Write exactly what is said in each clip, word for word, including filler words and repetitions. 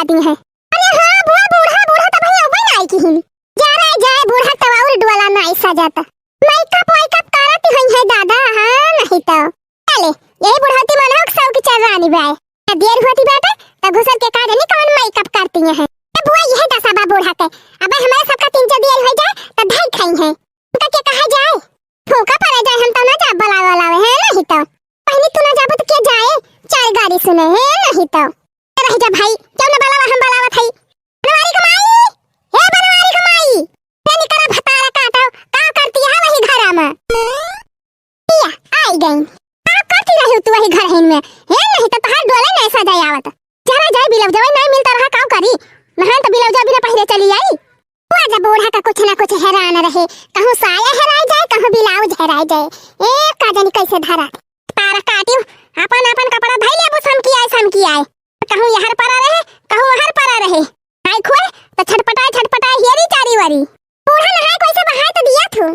दी है। अरे हाँ, बुआ, बूढ़ा, बूढ़ा तब ही अउबे नाई किहिन। जा रे, जाए, बूढ़ा तब और डोला नाई सजत। मेकअप वेकअप करत होइहैं दादा, हाँ, नहीं तो। चले, यही बुढ़ौती मनोहक सब की चर्रानी बाय। त देर होती बाटे, त घुसर के का जानी कौन मेकअप करती हैं। ए बुआ, यह दशा बा बूढ़ा के। अबे हमारे सबका तीन चार देर हो जाए, त धई खाई हैं। उनका के कहा जाए? फूका पड़ा जाए, हम तो ना जाब बुलावे वाला है, नहीं तो। पहले तू ना जाबो तो के जाए? चार गारी सुने, है नहीं तो। रह जा भाई, क्यों ना बुलावा, हम बुलावत हई। बनवारी क माई, हे बनवारी क माई, तनी करा भतारा काटो, का करती है वही घरा में? पिया, आई गई। का करती रही तू वही घर हिन में? हे नहीं तो तोहार डोले नहीं सजाई आवत। जरा जाए बिलौजवा नहीं मिलता रहा, का करी? नहान तो बिलौजवा बिना पहिरे चली आई। वो जब बूढ़ा का कुछ ना कुछ हैरान रहे, कहूँ साया हेराय जाए, कहूँ ब्लाउज हेराय जाए। ए, का जानी कैसे धरा। पारा काटियो, अपन अपन कपड़ा धई लेबो, समकी आए, समकी आए। कहूँ यहर परा रहे, कहूँ वहर परा रहे। आए खोए, तो छटपटाए, छटपटाए, हेरी चारी वारी। बूढ़ा नहाए कैसे बहाए तो दिया थू।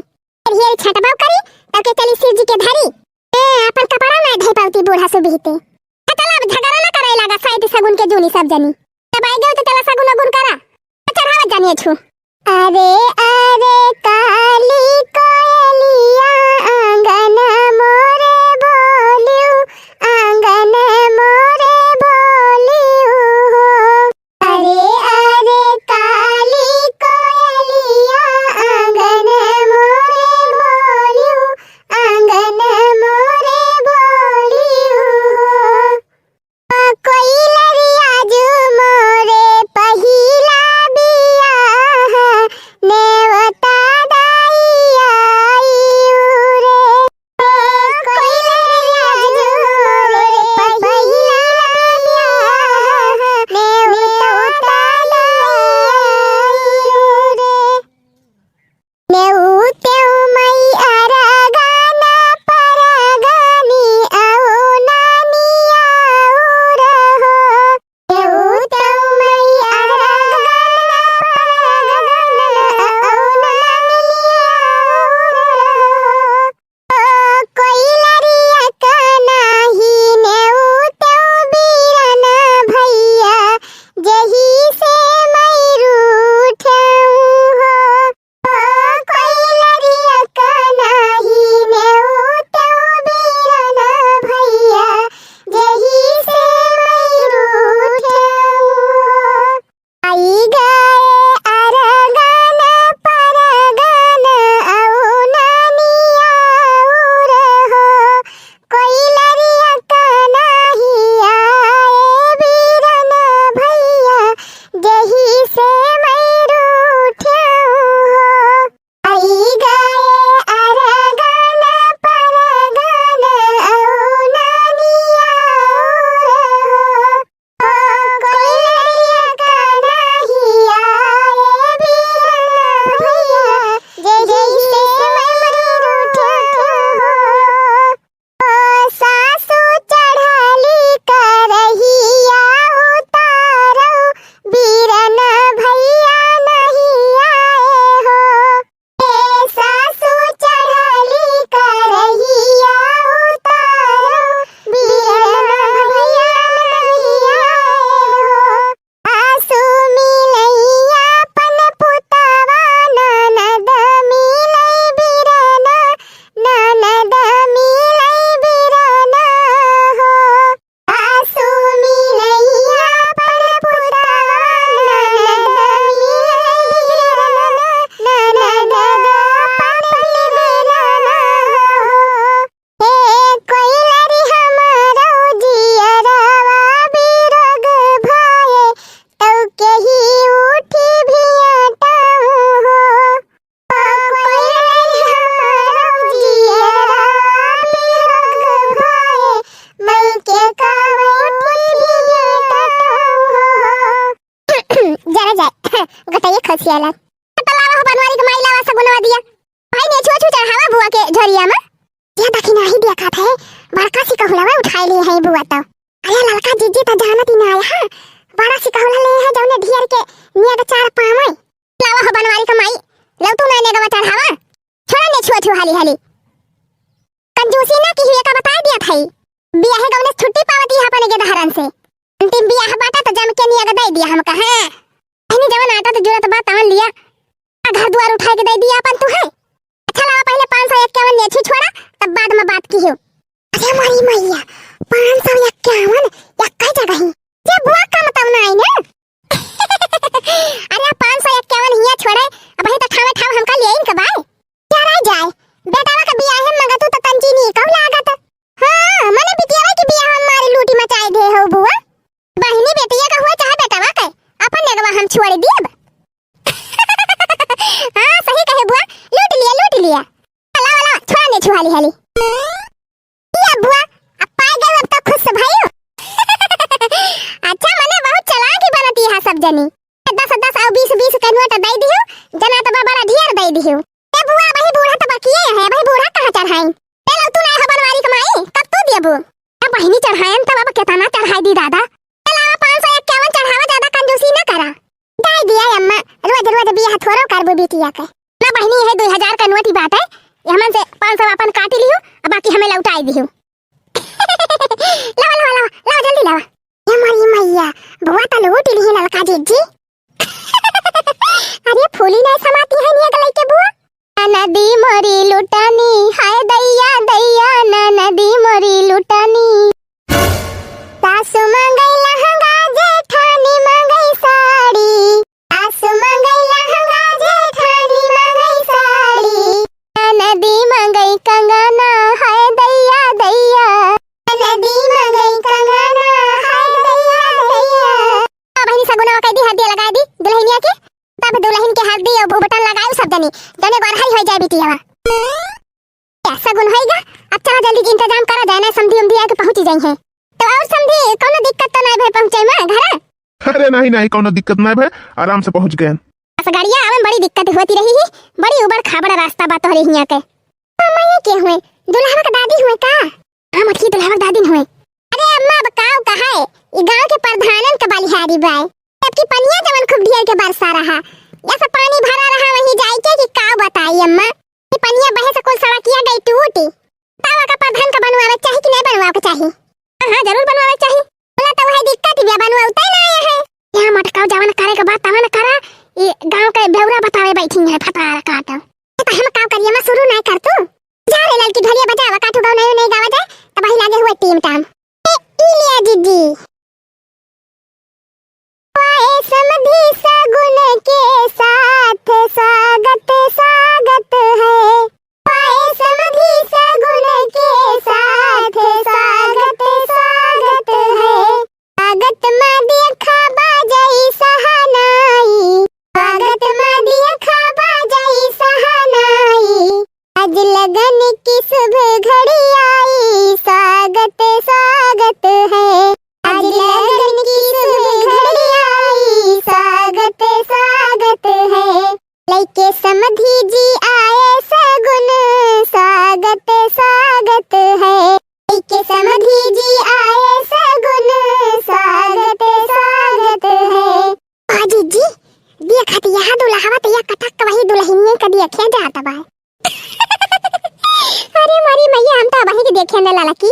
फिर हेरी छटबाव करी, तब के चली शिव जी के धरी। ए, अपन कपड़ा ना धई पावती बूढ़ा सुबीते। चला, अब झगड़ा ना करे लागा, साइड सगुन के जूनी सब जनी। तब आई गयो तो चला सगुन अगुन करा। चढ़ावत जानिए छू। अरे, अरे, काली कोयलिया, आंगन मोरे बोलियो, आंगन मोरे बोलियो हो। अरे, अरे, काली कोयलिया, आंगन मोरे बोलियो, आंगन मोरे बोलियो हो। कोइलरिया जू मोरे पहिला बियाह, नेवता दाई आइउ रे। कोइलरिया जू मोरे पहिला बियाह, नेवता दाई आइउ रे। नेउतेउ मई अरगन परगनी अउ नानी आउर हो। नेउतेउ मई अरगन परगन अउ नानी आउर हो। ओ कोइलरिया का नाही नेउतेउ बीरन भैया, जेही से मई रूठेउ हो। ओ कोइलरिया का नाही नेउतेउ बीरन भैया, जेही से मई रूठेउ हो। आई गए अरगन परगन अउ नानी आउर हो। कोइलरिया का नाही आए बीरन भैया, जेही से मई रूठेउ हो। आई गए अरगन परगन अउ नानी आउर हो। ओ कोइलरिया का नाही आए बीरन भैया, जेही से मई रूठेउ हो। ओ सासु चढ़ली करहिया उतारउ, बीरन भैया नहीं आए हो। ए सासु चढ़ली करहिया उतारउ, बीरन भैया नहीं आए हो। सासु मिलइया अपन पुतवा, ननद मिलइ बीरना, ननद मिलइ बीरना हो। सासु मिलइया अपन पुतवा, ननद मिलइ बीरना, ननद अपन बीरना हो। हे कोइलरी हमरो जियरवा बिरग भाए, तउ केही उठी भियटाऊ हो। ओ कोइलरी हमरो जियरवा बिरग भाए, मई के का उठी भियटाऊ हो। जरा जाए, गटइया खसियाला। त लावा हो बनवारी के माई, लावा सगुनवा दिया। भाई नेछुआ छू चढ़ावा बुआ के झोरिया में। ये दखिनाही देखत है, बड़का सिकहुलवा उठाए लिए है बुआ तो। अरे ललका जीजी तो जानत ही ना आए, हाँ, बड़ा सिकहुला ले है जौने ढियर के नियत चार पावे। लावा हो बनवारी के माई, लव तू ना नेगवा चढ़ावा। छोड़ा नेछुआ छू हाली हाली। कंजूसी ना की हुए का बताए दिया था। बियाहे गवने छुट्टी पावती है अपने के दहरन से। अंतिम बियाह बाटे त जम के नियग दइ दिया हमका, हैं? अहनी जवन आटा त जुरत बा तवन लिया, आ घर दुआर उठाइ के दइ दिया अपन तू, हैं? अच्छा लावा पहिले पाँच सौ इक्यावन नेछी छोड़ा, तब बाद में बात किहो। अरे मोरी मइया, पाँच सौ इक्यावन एक्कै जगह ही। ये बुआ कम तब ना आई ना। अरे पाँच सौ इक्यावन हिया छोड़े, अबहीं त ठावे ठाव हमका लियाइन के बाय। चढ़ा जाए, बेटावा के बियाहे में मंगतू त तंजीनी कहू लागत। हाँ, मने बिटियावा के बियाह में मारी लूटी मचाइ दे हो बुआ। बहिनी बेटिया का हुआ चाहे बेटावा के, अपन नेगवा हम छोड़ दियब। हाँ, सही कहे बुआ, लूट लिया, लूट लिया। लावा, लावा, छोड़ा नेछी हाली हाली। ए बुआ, अब पाइ गए, अब तो खुश भइउ। अच्छा, मने बहुत चालाक ही बनती है सब जनी। दस दस अउ बीस बीस के नोट दइ दिहु, जना त बा बड़ा ढेर दइ दिहु। ए बुआ, अबही बूढ़ा त बकिए है, अबही बूढ़ा कहाँ चढ़ाई? ए लौ तू नाहीं हो बनवारी के माई, कब तू देबू? ए बहिनी चढ़ायन तब अब केतना चढ़ाइ दी दादा। ए लावा पाँच सौ इक्यावन चढ़ावा, ज्यादा कंजूसी न करा। दइ दिया अम्मा, रोज रोज बियाह थोड़ो करबू बिटिया के। ना बहिनी, यह दुइ हजार का नोट ही बाटे, ये हमन से पाँच सौ अपन काटी लिहु, अब बाकी हमें लौटाइ दिहु। लावा, लावा, लावा, लावा, जल्दी लावा। ये मोरी मइया, बुआ त लूट लिही ललका जिज्जी। अरे फूली नाहीं समाती है निया गलाई के बुआ। ननदी मोरी लुटानी, हाय दैया दैया, ननदी मोरी लुटानी। सासु मंगई लहंगा, जेठानी मंगई साड़ी। सासु मंगई लहंगा, जेठानी मंगई साड़ी। ननदी मंगई कंगना, हाय दैया दैया। ननदी मंगई कंगना, हाय दैया दैया। बहिनी सगुनवा कइ दी, हरदी लगाइ दी दुलहिनिया के। तब दुलहिन के हरदी अउ उबटन लगाई सब जनी, जने गोरहरी होइ जाए बिटियावा। या सगुन होइगा, अब चला जल्दी इंतजाम करा जाए, ना समधी उमधी आके पहुँची जाइहैं। तो अउर समधी, कउनो दिक्कत तो नाहीं भए पहुँचे में घरा? अरे नाहीं, नाहीं, कउनो दिक्कत नाहीं भए, आराम से पहुँच गएन। बस गाड़िया आवे में बड़ी दिक्कत होती रही ही, बड़ी उबड़ खाबड़ रास्ता बा तोहरे हियाँ के। अम्मा ये के हुए? दुल्हवा के दादी हुए का? हाँ मटकी, दुल्हवा के दादी हुए। अरे अम्मा, अब काव कहाए, ई गाँव के प्रधानन के बलिहारी बाय। जबकि पनिया जवन खूब ढेर के बरसा रहा, या सब पानी भरा रहा वहीं जाइके कि काव बताई अम्मा। ई पनिया बहे से कुल सड़किया गई टूटी। बतावा का प्रधान का बनवावे चाही कि नाहीं बनवावे के चाही? हाँ, हाँ, जरूर बनवावे चाही। बोला तो वही दिक्कत बिया, बनवावते ना आया है। यहाँ मटकाव जवन करे के बात तवन करा, ई गाँव के बेउरा बतावे बैठी है फतार काट। तो हम काव करिए, मैं शुरू नाहीं कर तू। जा रे ललकी ढोलिया बजावा, काठू गाँव नहीं, नहीं गावा जाए, तब वही लागे हुए टीम टाम। ए, ई लिया जीजी। पाए समधी सगुन के साथ स्वागत स्वागत है। पाए समधी सगुन के साथ स्वागत स्वागत है। स्वागत मा देखा बाजई सहनाई, स्वागत मा देखा बाजई सहनाई। आज लगन की शुभ घड़ी आई, स्वागत स्वागत है। आज लगन की शुभ घड़ी आई, स्वागत स्वागत है। लइके समधी जी आए सगुन, स्वागत स्वागत है। लइके समधी जी आए सगुन, स्वागत स्वागत है। आ जीजी, देखत यहाँ दुल्हवा त या कटक वही दुलहिनिया का देखे जात बा। अरे मोरी मइया, हम तो वही के देखे न लाला की।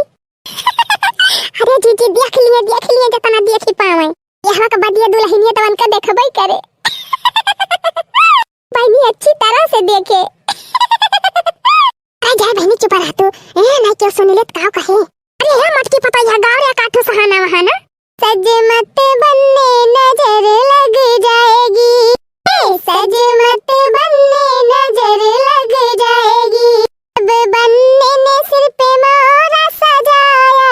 अरे जीजी, देख लिए, देख लिए, जितना देखी पावे। यहाँ का बदिया दुलहिनिया तो उनका देखबे करे। बहिनी अच्छी तरह से देखे। अरे जाए बहिनी, चुप रह तू। ए, नाहीं केहू सुन ले त काव कहे। अरे हे मटकी पतोहिया, गाव रे काठू सहाना वहाना। सज मत बनने नजर लग जाएगी। ए, सज मत बनने नजर लग जाएगी। जब बनने ने सिर पे मौरा सजाया,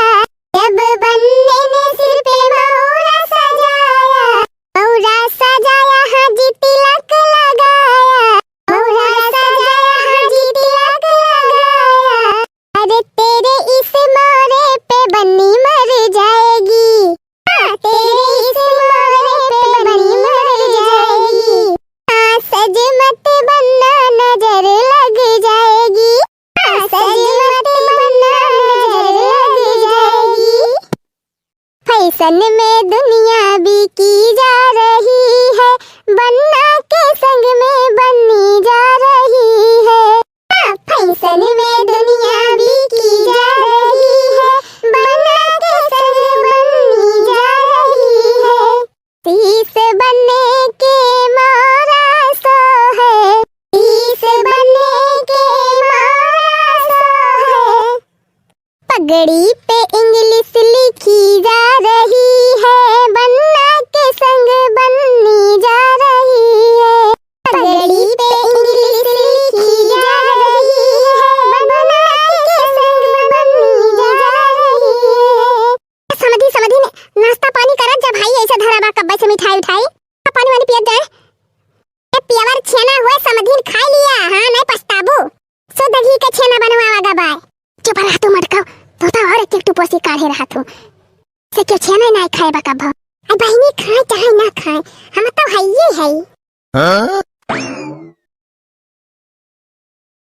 जब बनने ने सिर पे मौरा सजाया, मौरा सजाया हाँ जी तिलक लगाया, मौरा सजाया हाँ जी तिलक लगाया। अरे तेरे इस मौरे पे बन्नी मर जाएगी। हाँ, तेरे इस मौरे पे बन्नी मर जाएगी। हाँ, सज मत बनना नजर लग जाएगी। हाँ, सज मत बनना नजर लग जाएगी। फैशन में दुनिया बिकी जा रही है, बन्ना के संग में बन्नी जा रही है। हाँ, फैशन में दुनिया बिकी जा रही है, बन्ना के संग बन्नी जा रही रहे रहत हूँ। से क्यों छेना ना खाए बा कब? अरे बहिनी, खाए चाहे ना खाए, हम तो हइये है। हाँ?